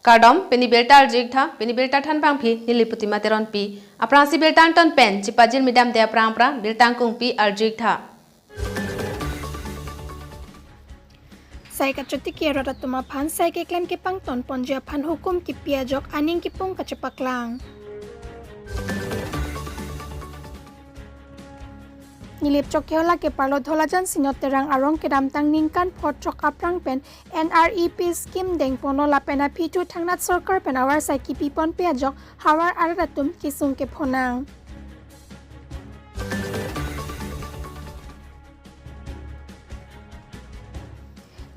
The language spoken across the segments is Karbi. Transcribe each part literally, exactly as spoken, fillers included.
Kardom, pini birta arju-ik tha, pini birta thanbangpi neli Putima Teronpi. Aphrangsi birta angton pen chipajirmi damde aphrang aphrang birta angkungpi arju-ik tha. Sai kachotiki arat atum aphan sai keklem kepangton ponji aphan hukum kipi ajok aning kipung kachepaklang. Nilip Chokihola keparlo Dholajan Senior Terang arong kedamtang ningkan pho throk aphrang pen N R E P scheme dengponlo lapen aphi thu thangnat sorkar pen avarsai kipi ponpe ajok havar arat atum kesung kephonang.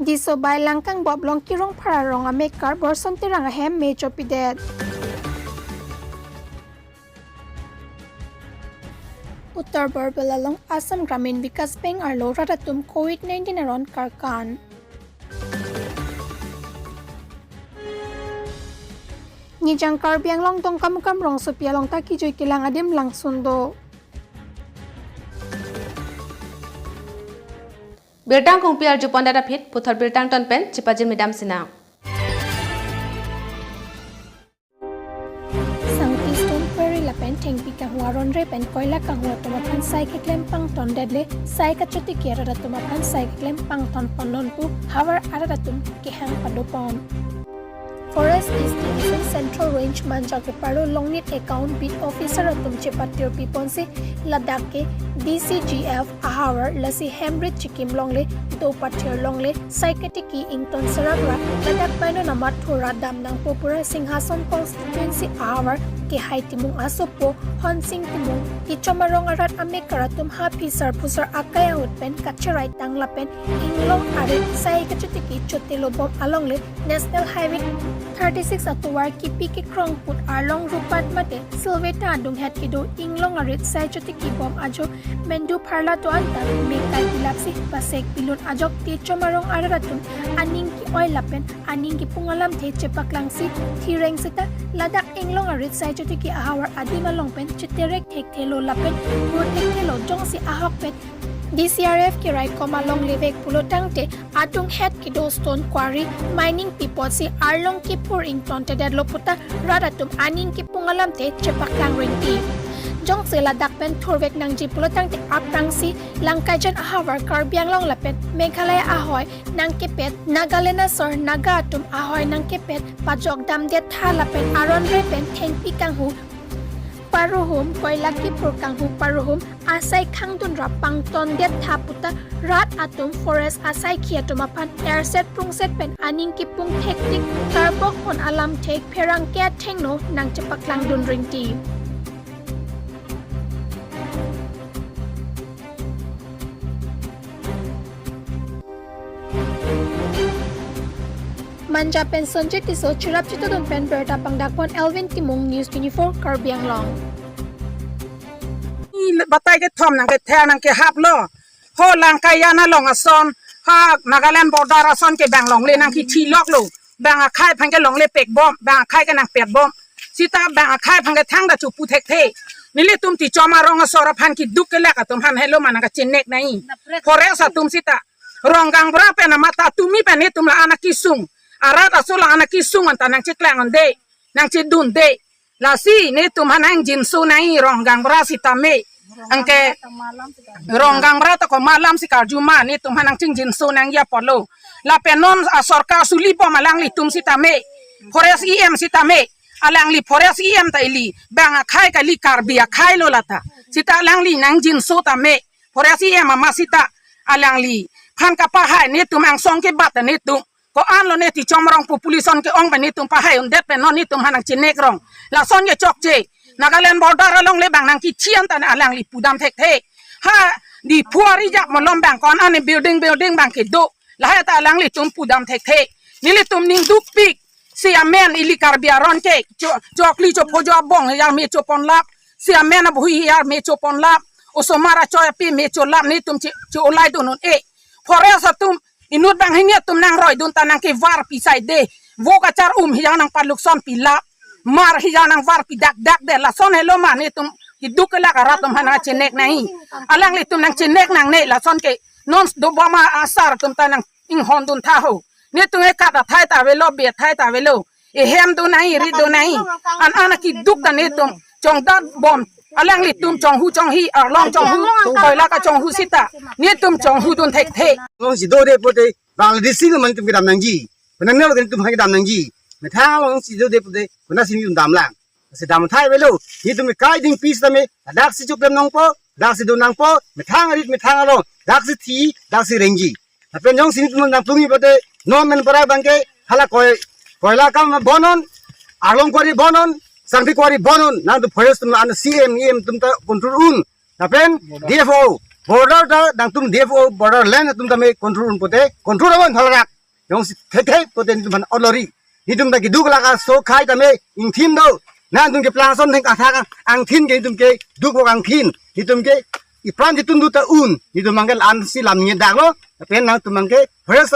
Diso bai Langkang Boblong Kirongphar arong amekar Borson Terang ahem me chopidet. Uttar Borbil along Assam Gramin Vikas Bank arlo rat atum covid nineteen aron karkan. Nijang Karbi Anglong Dongkamukam rongsopi along ta kejui kelang adim langsun do. Birta angkungpi arju pondet aphi puthot birta angton pen chipajirmi dam sinang. Sangti Stone Quarry lapen thengpi kanghu aron re pen koila kanghu atum aphan sai keklem pangton detle sai kachotiki arat atum aphan sai keklem pangton ponlon pu havar arat atum kehang padopon. Forest East Division Central Range Manja keparlo longnit account beat officer atum chepatirpi ponsi ladak ke D C G F ahavar lasi hemrit chikim longle do pathir longle sai katiki ington serak ra ladak paino namat thura dam nangpo pu ra Singhason constituency ahavar kehai Timung asopo Honsing Timung ichom arong arat amekar atum ha phisar phusar akai ahut pen kacherai tang lapen inglong arit sai kachotiki chotelo bom alongle National Highway thirty-six atovar kipi kekrong put arlong rupat mate Silveta adunghet kedo inglong arit sai chotiki bom ajo mendu pharla to anta mekai bilapsi pasek bilun ajok techom arong arat atum aning ke-oi lapen aning kipung alamthe chepaklangsi thireng seta ladak inglong arit sai chotiki ahavar adim along pen cheterek thekthelo lapen bur thekthelo jongsi ahokpet D C R F keraikom along levek pulo tangte adunghet kedo stone quarry mining pi apotsi arlong kiphur ingtontedetlo puta rat atum aning kipung alamthe chepaklang ringti. Jongsi ladak pen thurvek nangji pulo tangte aphrangsi Langkaijan ahavar Karbi Anglong lapen Meghalaya ahoi nangkepet, Nagaland asor Naga atum ahoi nangkepet pajok damdet tha lapen aron re pen thengpi kanghu paruhum, koila kiphur kanghu paruhum asai khangdun ra pangtondet tha puta rat atum forest asaikhi atum aphan erset prungset pen aning kipung thektik karbok pon alamthe pherangke athengno nangchepaklangdun ringti. Manja pen Sonjit Tisso chirap chitodun pen birta pangdakpon Elvin Timung, News twenty-four Karbi Anglong. Batai kethom nangkethek nangkehaplo. Ho Langkaijan along ason, ha Nagaland border ason ke bang longle nangkethiloklo. Bang akhai aphan ke longle pekbom, bang akhai ke nangpetbom. Sita bang akhai aphan ke thangta chopu thekthe. Nelitum techom arong asor aphan keduk kelak atum aphan helo ma nangkachenek nai. Forest atum sita rong gaonbura pen amat ta tumi pen netum la-an akesung. Arat aso la-an akesung anta nangcheklang unde, nangchedunde. Lasi netum aphan nangjinso nai rong gaonbura sitame. Anke rong gaonbura ta komat alamsi karju ma netum aphan nangchingjinso nangji apotlo. Lapen non asorkar suli bom alanglitum sitame. Forest E M sitame. Alangli forest E M ta ili bang akhai kali, Karbi akhai lo lata. Sita alangli nangjinso tame. Forest E M amat sita alangliphan kapahai netum angsong kebat netum. Ko-an lo ne techom arong population ke-ong pen netum pahai undet pen non netum aphan nangchenek rong. Lason ke chokche. Nagaland border along le bang nangkethi anta alangli pudam thekthe. Ha Diphu arijak malom bang ko-an ani building building bang kedo. Lahai ta alanglitum pudam thekthe. Nelitum ning dukpik. Si amen ili Karbi aron ke cho-, chokli chophojo abong ya me choponlap. Si amen abui ya me choponlap. Osomar achoi api me cholap netum che, che-olai dun un-e. Forest atum inut bang hini atum nangroidun ta nangkevarpi saide. Vo kachar um hijang nangpaluk sonpi lap. Mar hijang nangvarpi dakdak de. Lason helo ma netum keduk kelak arat atum aphan nangchenek nai. Alanglitum nangchenek nangne lason ke non dobom asar atum ta nang inghondun tha ho. Netum ekat athai ta avelo, be athai ta avelo. Ehem do nangji, rit do nangji. An an akiduk ta netum chongdat bom. Alanglitum chonghu chonghi, arlong chonghu, koila kachonghu sita netum chonghu dun thekthe. Alongsi dode pote Bangladeshi lo man netum kedam nangji. Penang nelo netum kedam nangji. Methang alongsi dode pote penang si netum damlang. Si dam thai avelo. Netum kai ding pis tame. Daksi chuklem nangpo, daksi dun nangpo, methang arit methang along, daksi thi, daksi rengji. Lapen jongsi netum nangplungji pote, non men para abangke, hala koi, koila kam bonon, arlong quarry bonon, sangpi quarry bonon, nangtum forest atum an C M, E M atum ta control un. Lapen D F O, border ta nangtum D F O, borderland atum tame control un pote, control abang halarak. Jongsi thekthe pote netum aphan olori. Netum ta keduk laka so khai tame ingthin do. Nangtum keplang ason theng kathak angthin ke netum keduk angthin. Netum ke ipran jitun du ta un. Netum abangke la-an si lam ningje daklo. Lapen nangtum abangke forest,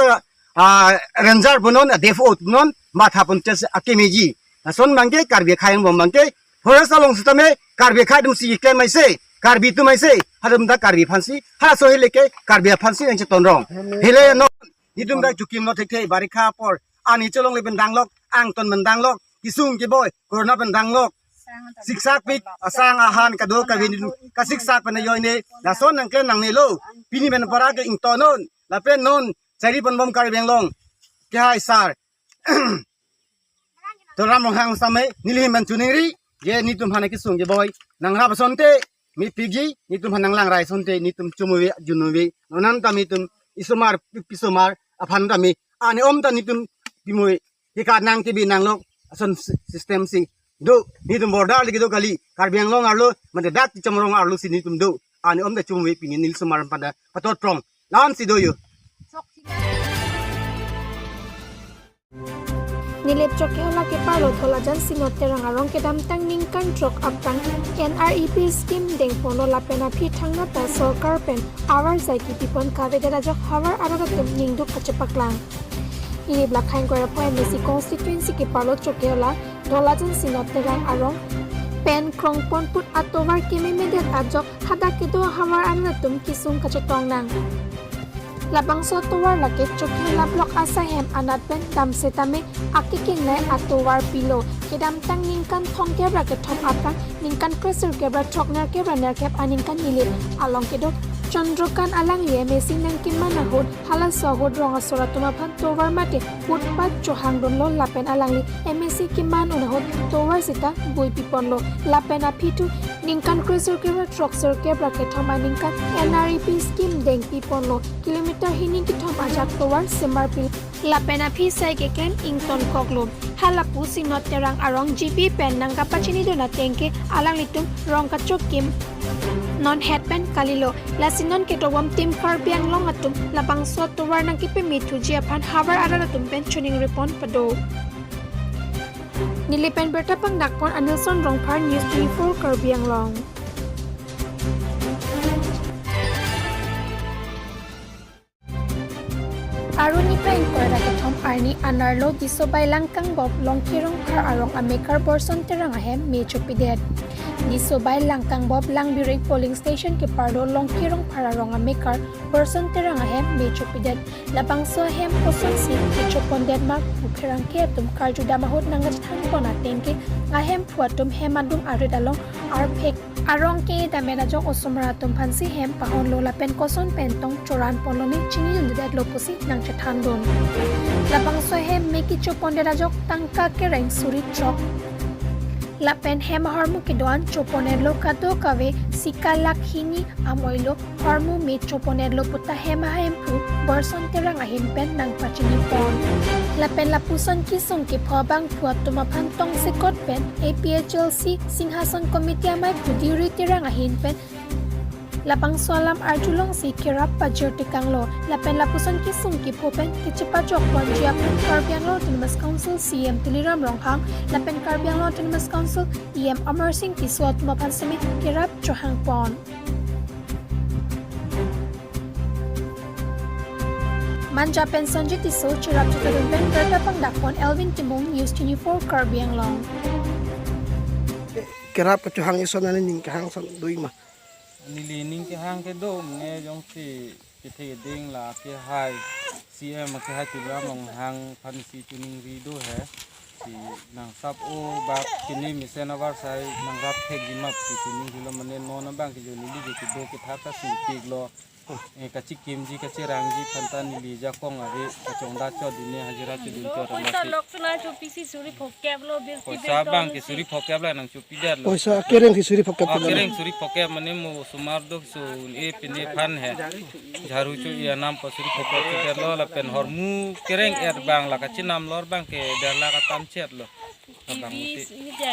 ah, ranger bonon, ah, D F O bonon, matha pon chesa akemeji. Lason abangke Karbi akhei angbong abangke forest along sitame Karbi akhei atum si klem aise, Karbi atum aise, halatum ta Karbi aphansi, halaso ahile ke Karbi aphansi nangchetonrong. Hile non, netum ta chukimlo thekthe, barikha apor, ani cholongle pen danglok, angton pen danglok, kesung keboi, corona pen danglok, siksakpik, asang ahan kado kave netum kasiksak pen ajoine, lason nangklem nangnelo, pini pen para ke ingtonnon, lapen non, chari ponbom Karbi Anglong, kehai sar. Tuliram Ronghang same neli ahin pen choningri, je netum aphan kesung keboi nangrap asonte mepikji, netum aphan nanglang rai asonte netum chomuve, junuve, non an ta netum isomar, pi-, pisomar aphan tame, ani om ta netum pimui, kika nang kebi nanglok ason si-, system si do, netum border lagi do kali, Karbi Anglong arlo, mate dak Chichamrong arlo si netum do, ani om ta chomuve pini neli isomar pada patot prong, la-an si do yo. Nilip Chokihola keparlo Dholajan Sinot Terang arong kedamtang ningkan throk aphrang N R E P scheme dengponlo lapen aphi thangnat ta sorkar pen avar jai kipipon kavedet ajok havar arat atum ningduk kachepaklang. Nilip Lakha ingkoi ra pho M A C constituency keparlo Chokihola Dholajan Sinot Terang arong pen krongpon put atovar kememedet ajok hadak kedo havar arat atum kesung kachetong nang. Labangso atovar lake Chokihola block asai hem anat pen dam setame akekengnei atovar pilo. Kedamtang ningkan thomkep ra kethom aphrang ningkan kresirkep ra throk nerkep ra nerkep aningkan Nilip along kedo Chandrakant alangli M A C nangkeman ahut halaso ahut rong asor atum aphan tovar mate footpath chohangdunlo lapen alangli M A C keman un ahut tovar sita bui piponlo lapen aphi thu ningkan kresirkep ra throksirkep ra kethom aningkan N R E P scheme dengpiponlo kilometer hini kethom ajat tovar semarpi lapen aphi sai keklem ingtonkoklo. Halapu Sinot Terang arong G B pen nangkapachinidun ateng ke alanglitum rong kachokim non het pen kalilo. Lasi non ketobom tim Karbi Anglong atum labangso atovar nangkepemethuji aphan havar arat atum pen choningripon pado. Nilip pen birta pangdakpon Anilson Rongphar, News twenty-four Karbi Anglong. Arni ingkoi ra kethom arni anerlo Disobai Langkangbop Longki Rongphar arong amekar Borson Terang ahem me chopidet. Disobai Langkangbop Langbirik polling station keparlo Longki Rongphar arong amekar Borson Terang ahem me chopidet. Labangso ahem kosonsi kechopondet ma pu pherangke atum karjudam ahut nangkachethanpon ateng ke ahemphu atum hem adung arit along arphek arong ke damen ajok osomar atum aphansi hem pahonlo lapen koson pen tong choranponlo ne chinidundetlo pusi nangchethandun. Labangso ahem me kechopondet ajok tangka kereng suri throk lapen hem ahormu kedo-an choponetlo kadokave sika lakh hini amoilo hormu me choponetlo puta hem ahemphu Borson Terang ahin pen nangpachinipon. Lapen lapuson kesung kepho abangphu atum aphan tongsekot pen A P H L C Singhason Committee amei Pudiri Terang ahin pen labangso alam arjulongsi kerap pajirtekanglo. Lapen lapuson kesung kepho pen kechepajokponji aphan Karbi Anglong Autonomous Council C E M Tuliram Ronghang lapen Karbi Anglong Autonomous Council E M Amarsing Tisso atum aphan seme kerap chohangpon. Manja pen Sanjit Tisso, cherap chetadun pen birta pangdakpon Elvin Timung, News twenty-four Karbi Anglong. Kerap kachohang ison ani ning kehang son dui ma. Neli ning kehang kedo ne jongsi kethe ding la kehai C M kehai Tuliram Ronghang aphansi choningri do he. Nangsap o bak kini mesen avarsai nangrap thekji ma pu chining hilo mane non abang ke jo neli jo kedo kethak ta singpiklo. Eh, kachikimji kachirangji aphan ta neli jakong ave kachongdat chot dine hajira chodun chot Poisa amati. Lok suna chopisi suri phokep lo, bill Poisa bang ke suri phokep la nangchopidetlo. Poisa kereng ke suri phokep Ah, lo. Kereng suri phokep mane mo sumar do so un-e pine aphan he. Jharu cho-i anam pa suri phokep pidetlo lapen hormu kereng er bang la kachinam lor bang ke der la katam chet lo. Abang muti.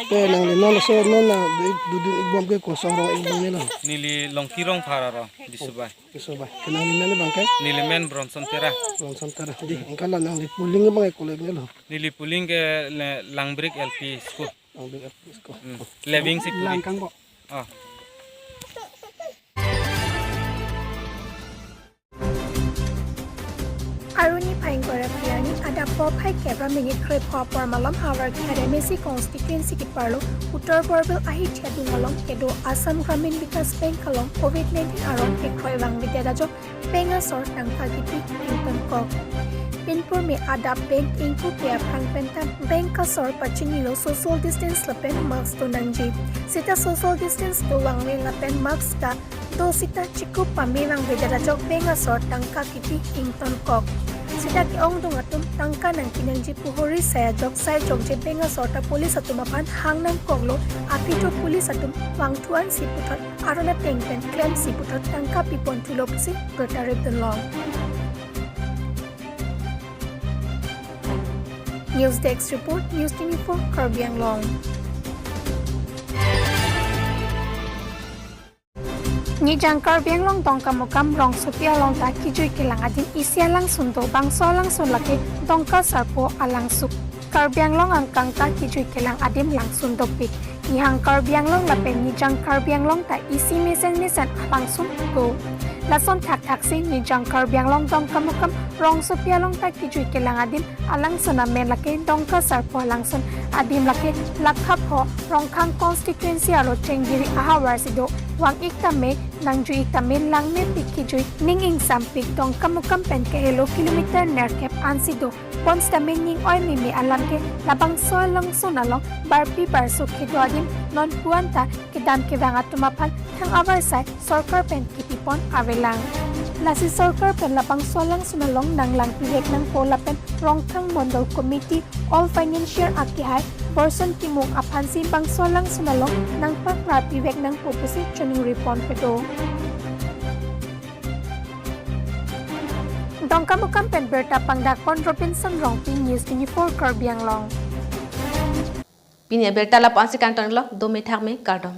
Te nangli non so non na du- dudun ikbom ke kosong rong ikbom ne lo. Neli Longki Rongphar arong Disubai. Disubai. Ke nangli men bang ke? Neli men Bronson Terang. Bronson Terang. Di, angka la nangli polling bang ke kole ne lo. Neli polling ke le- Langbrik L P School. Langbrik L P School. Hmm. Leving si polling. Langkang bo. Ah. Aruni phai ingkoi ra phli arni adap pho phai kep ra minit krepho apor malom Howraghat M A C constituency keparlo Uttar Borbil ahithi adung along kedo Assam Gramin Vikas Bank along covid nineteen aron kekroi vangvedet ajok bank asor tangka kipi ingtonkok. Pinpur me adap bank ingkupi aphrang pen ta bank asor pachinilo social distance lapen mask do nangji. Seta social distance do vangve lapen mask ta do seta chikup pame vangvedet ajok bank asor tangka kipi ingtonkok. Seta ke-ongdung atum tangka nangpi nangji pu hori sai ajok sai jokje bank asor ta police atum aphan hang nangkoklo, aphi do police atum vangthu ansi puthot aron ateng pen klemsi puthot tangka pipon thulo pusi birta rip dunlong. News Desk Report, News twenty-four Karbi Anglong. Nijang Karbi Anglong Dongkamukam rongsopi along ta kejui kelang adim isi alangsun do, bangso alangsun lake Dongka Sarpo alangsun. Karbi Anglong angkang ta kejui kelang adim langsun dopik. Nihang Karbi Anglong lapen Nijang Karbi Anglong ta isi mesen mesen alangsun do. Lason thakthaksi Nijang Karbi Anglong Dongkamukam rongsopi along ta kejui kelang adim alangsun amen lake Dongka Sarpo alangsun, adim lake Lakha pho Rongkhang constituency arlo Chenggiri ahavar si do. Vang ik tame, nangjui ik tame, langmepik kejui, ning ingsampik Dongkamukam pen kehelo kilometer nerkep ansi do. Bonsitame ning oi meme alam ke labangso alangsun along barpi barso kedo adim non puan ta kedam kevang atum aphan thang avarsai sorkar pen kipipon avelang. Lasi sorkar pen labangso alangsun along nanglangpivek nangpo lapen Rongkhang Mondol Committee all financier akehai Borson Timung aphansi bangso alangsun along nangpaklarpivek nangpo pusi choningri ponpe do. Dongkamukam pen birta pangdakpon Robinson Rongpi, News twenty-four Karbi Anglong. Pini abirta lapu-an si kangtonlo, dome thakme, kardom.